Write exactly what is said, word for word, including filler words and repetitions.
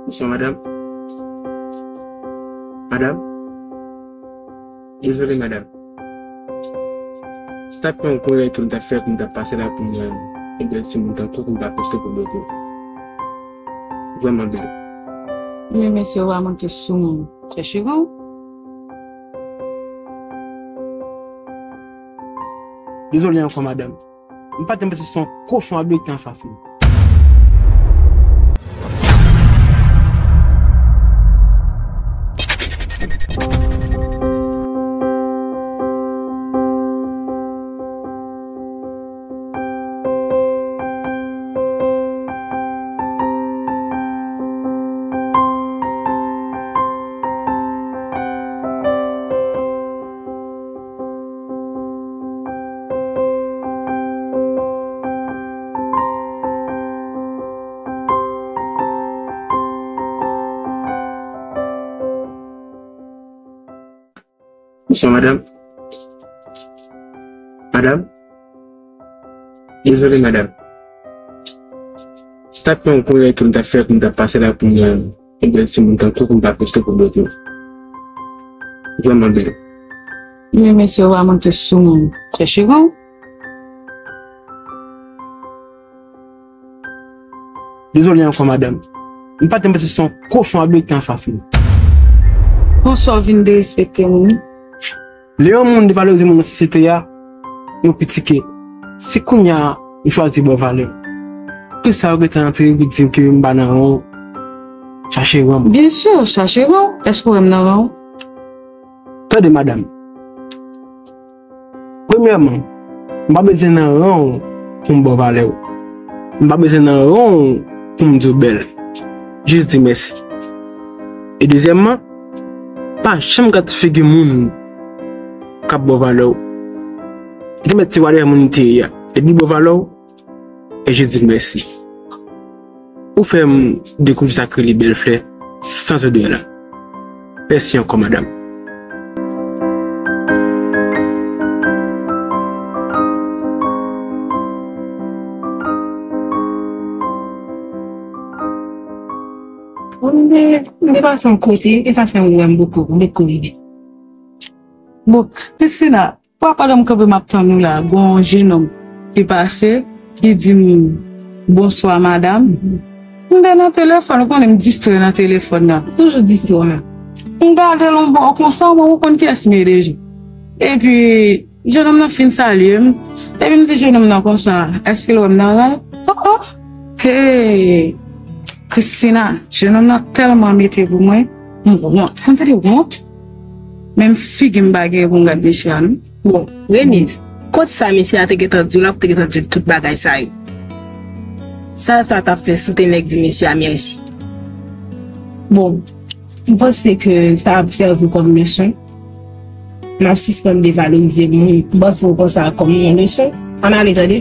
Bonswa, madanm. Madanm? Dezole, madanm. Si t ap gen yon gwo rèy ke m t ap fè, ke m t ap pase la pou mwen, yon bèl timoun tankou w, m pa poste pou bòt ou. Vrèman bèl. Men mesye, w a manke sou moun. Chèche grann. Dezole ankò, madanm. M pa t janm panse se yon kochon ap lete anfas mwen. Bonswa, madanm. Madanm? Dezole, madanm. Si t ap gen yon gwo rèy ke m t ap fè, ke m t ap pase la pou mwen, yon bèl timoun tankou w, ke m pa poste pou bòt ou. Vrèman bèl. Men mesye, w a manke sou moun. Chèche grann. Dezole ankò, madanm. M pa t janm panse se yon kochon ap lete anfas mwen. Konsa w vin derespekte moun wi. Lè yon moun devalorize moun nan sosyete a, yon piti ke, si kounye a ou chwazi ba w valè, kisa ou gentan antre pou di m ke m pa nan ran w? Chache ran m. Byen si, chache ran w. Èske w wè m nan ran w? Tande, madanm. Premyèman, m pa bezwen nan ran w pou m ba w valè w. M pa bezwen nan ran w pou m di w bèl. Jis di mèsi. E dezyèmman, pa janm gad figi moun k ap ba w valè w. Li te mèt se wadè moun li te ye a. Epi li ba w valè w, e jis di l mèsi. Ou fè m dekouvri sa k rele bèl flè san zodorant. Mèsi ankò, madanm. Bon, m te, m te pase yon kote, e sa fè m wè m poko, m poko rive. Bon, Christina, Pwa, pandan m kanpe, m ap tann ou la, gon jenòm ki pase, ki di m, "Bonswa, madanm." M te nan telefòn, ou konnen m distrè nan telefòn nan. Toujou distrè. M gade l yon bò konsa, mwen konprann kiyès m ye deja. Epi, jenòm nan fin salye m. Epi m di jenòm nan konsa, "Èske l wè m nan ran l?" Oh, oh! Hey! Christina, jenòm nan tèlman mete pou mwen, m wont. Mwen tande wont. Menm figi m pa gen pou m gad mesye a, non. Bon, Reniz, kot sa mesye a te gentan di w la pou te gentan di l tout bagay sa yo? Sa sa t ap fè si w te nèk di mesye a mèsi? Bon, m panse ke sa ap sèvi w kòm leson. N ap sispann devalorize moun. M panse w pran sa kòm yon leson. Ann ale, tande.